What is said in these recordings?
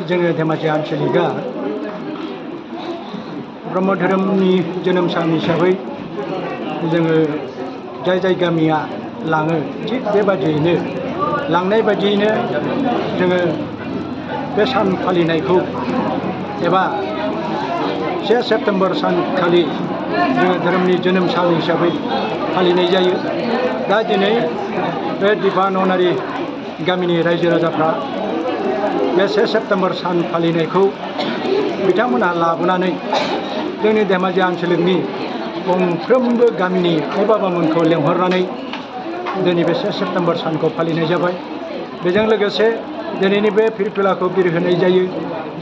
जोङो धेमाजि आन्चलिकआ ब्रह्म धोरोमनि जोनोम सान हिसाबै जोङो जाय गामिया लाङो थिग बेबादियैनो लांनाय बादियैनो जोङो बे सान फालिनायखौ एबा 1 सेप्तेम्बर सानखालि जोङो धोरोमनि जोनोम सान हिसाबै फालिनाय जायो। दा दिनै बे दिफा ननारि गामिनि रायजो राजाफ्रा बे 1 सेप्तेम्बर सान फालिनायखौ बिथांमोनहा लाबोनानै जोंनि धेमाजि आन्चलिकनि गंफ्रोमबो गामिनि आइ बाबामोनखौ लेंहरनानै दिनै बे 1 सेप्तेम्बर सानखौ फालिनाय जाबाय। बेजों लोगोसे दिनैनि बे फिरफिलाखौ बिरहोनाय जायो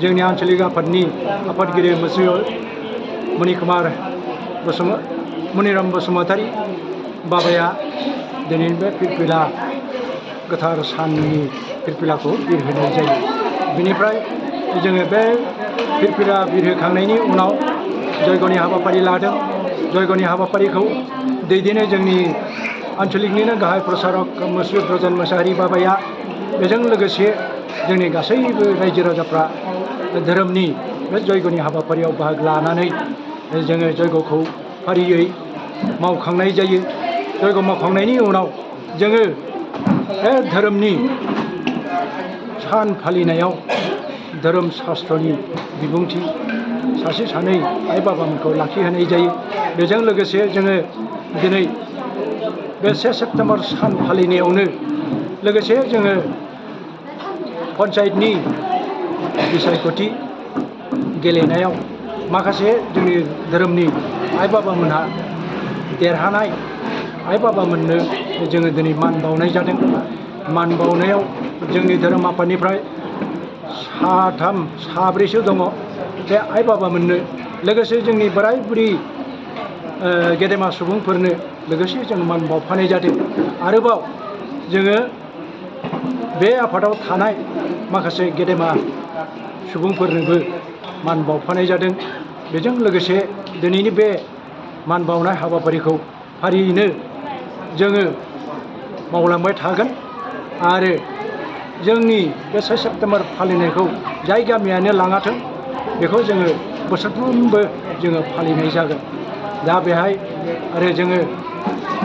जोंनि आन्चलिक आफादनि आफादगिरि मनिराम बसुमतारी बाबाया दिनैनि बे फिरफिला गोथार साननि फिरफिलाखौ बिरहोनाय जायो। बिनिफ्राय जोङो बे फिरफिला बिरहोखांनायनि उनाव जयग'नि हाबाफारि लादों। जयग'नि हाबाफारिखौ दैदेनो जोंनि आन्चलिकनिनो गाहाय प्रसारक मुस्रि ब्रजेन मोसाहारि बाबाया। बेजों लोगोसे जोंनि गासैबो रायजो राजाफ्रा धोरोमनि बे जयग'नि हाबाफारियाव बाहागो लानानै जोङो जयग'खौ फारियै मावखांनाय जायो। जयग' मावखांनायनि उनाव जोङो बे धोरोमनि सान फालिनायाव धोरोम शास्त्रनि बिबुंथि सासे सानै आइ बाबामोनखौ लाखिहोनाय जायो। बेजों लोगोसे जोङो दिनै बे 1 सेप्तेम्बर सान फालिनायावनो लोगोसे जोङो पन्चायतनि बिसायख'थि गेलेनायाव माखासे जोंनि धोरोमनि आइ बाबामोनहा देरहानाय आइ बाबामोननो जोङो दिनै मान बावनाय जादों। मान बावनायाव जोंनि धोरोम आफादनिफ्राय साब्रैसो दङ बे आइ बाबामोननो लोगोसे जोंनि बोराय बुरि गेदेमा सुबुंफोरनो लोगोसे जों मान बावफानाय जादों। आरोबाव जोङो बे आफादाव थानाय माखासे गेदेमा सुबुंफोरनोबो मान बावफानाय जादों। बेजों लोगोसे दिनैनि बे मान बावनाय हाबाफारिखौ फारियैनो जोङो मावलांबाय थागोन आरो जोंनि बे 1 सेप्तेम्बर फालिनायखौ जाय गामियानो लाङाथों बेखौ जोङो बोसोरफ्रोमबो जोङो फालिनाय जागोन। दा बेहाय आरो जोङो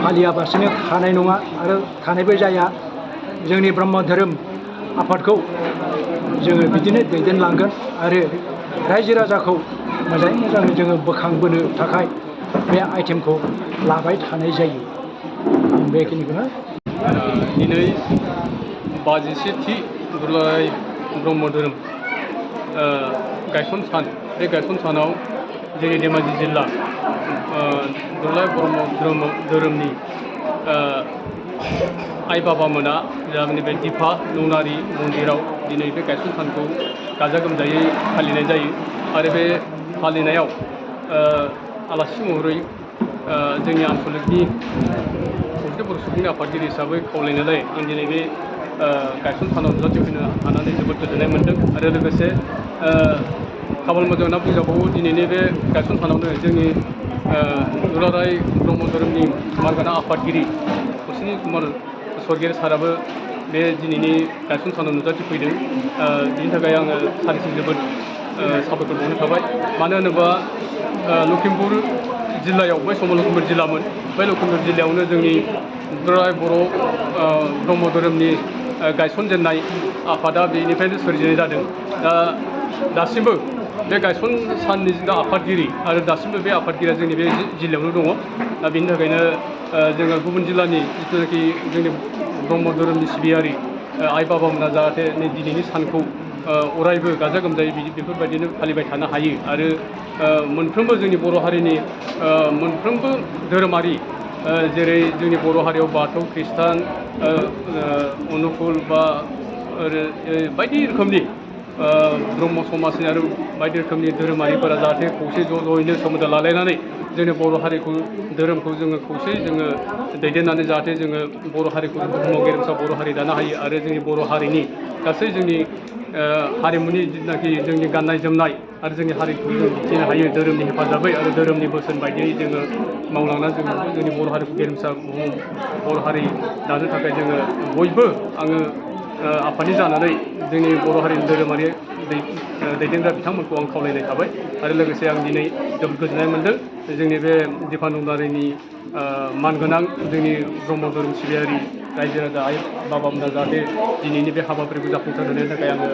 फालियाबासिनो थानाय नङा आरो थानायबो जाया। जोंनि ब्रह्म धोरोम आफादखौ जोङो बिदिनो दैदेनलांगोन आरो रायजो राजाखौ मोजाङै मोजां जोङो बोखांबोनो थाखाय बे आइटेमखौ लाबाय थानाय जायो। आं बेखिनिखौनो दिनै 51थि दुलाराय ब्रह्म धोरोम गायसन सान। बे गायसन सानाव जोंनि धेमाजि जिल्ला दुलाराय ब्रह्म धोरोमनि आइ बाबामोना जोंनि बे दिफा नौनारि मन्दिराव दिनै बे गायसन सानखौ गाजा गोमजायै फालिनाय जायो। आरो बे फालिनायाव आलासि महरै जोंनि आन्चलिकनि खौसे बर' सुबुंनि आफादगिरि हिसाबै खावलायनायलाय आं दिनै बे गायसन सानाव नुजाथिफैनो हानानै जोबोद गोजोननाय मोन्दों। आरो लोगोसे खाफाल मोजां होनना बुंजाबावो दिनैनि बे गायसन सानावनो जोंनि दुलाराय ब्रह्म धोरोमनि मारगाना आफादगिरि अश्विनी कुमार स्वर्गियारि साराबो बे दिनैनि गायसन सानाव नुजाथिफैदों। बिनि थाखाय आङो सारिसिम जोबोद साबायखर बावनाय थाबाय। मानो होनोबा लखिमपुर जिल्लायाव बै समाव लखिमपुर जिल्लामोन। बै लखिमपुर जिल्लायावनो जोंनि दुलाराय बर' ब्रह्म धोरोमनि गायसनजेननाय आफादा बेनिफ्रायनो सोरजिनाय जादों। दासिमबो बे गायसन साननि जिथु आफादगिरि आरो दासिमबो बे आफादगिरिया जोंनि बे जिल्लायावनो दङ। दा बेनि थाखायनो जोङो गुबुन जिल्लानि जिथुनाखि जोंनि ब्रह्म धोरोमनि सिबियारि आइ बाबामोना जाहाथे दिनैनि सानखौ अरायबो गाजा गोमजायै बेफोरबायदिनो फालिबाय थानो हायो आरो मोनफ्रोमबो जोंनि बर' हारिनि मोनफ्रोमबो धोरोमारि जेरै जोंनि बर' हारियाव बाथौ खृष्टान अनुकुल बा बायदि रोखोमनि ब्रह्म समाजनि आरो बायदि रोखोमनि धोरोमारिफोरा जाहाथे खौसे ज'यैनो सोमोन्दो लालायनानै जोंनि बर' हारिखौ धोरोमखौ जोङो खौसेयै जोङो दैदेननानै जाहाथे जोङो बर' हारिखौ बुहुमाव गेरेमसा बर' हारि दानो हायो आरो जोंनि बर' हारिनि गासै जोंनि हारिमुनि जिथुनाखि जोंनि गाननाय जोमनाय आरो जोंनि हारिखौ जों दिन्थिनो हायो धोरोमनि हेफाजाबै आरो धोरोमनि बोसोन बायदियै जोङो मावलांनानै जोंनि बर' हारिखौ गेरेमसा बर' हारि दानो थाखाय जोङो बयबो आङो आफादनि जानानै जोंनि बर' हारिनि धोरोमारि दैदेनग्रा बिथांमोनखौ आं खावलायनाय थाबाय आरो लोगोसे आं दिनै जोबोद गोजोननाय मोन्दों जोंनि बे दिफा नौनारिनि मानगोनां जोंनि ब्रह्म धोरोम सिबियारि रायजो राजा आइ बाबामोना जाहाथे दिनैनि बे हाबाफारिखौ जाफुंसार होनायनि थाखाय आङो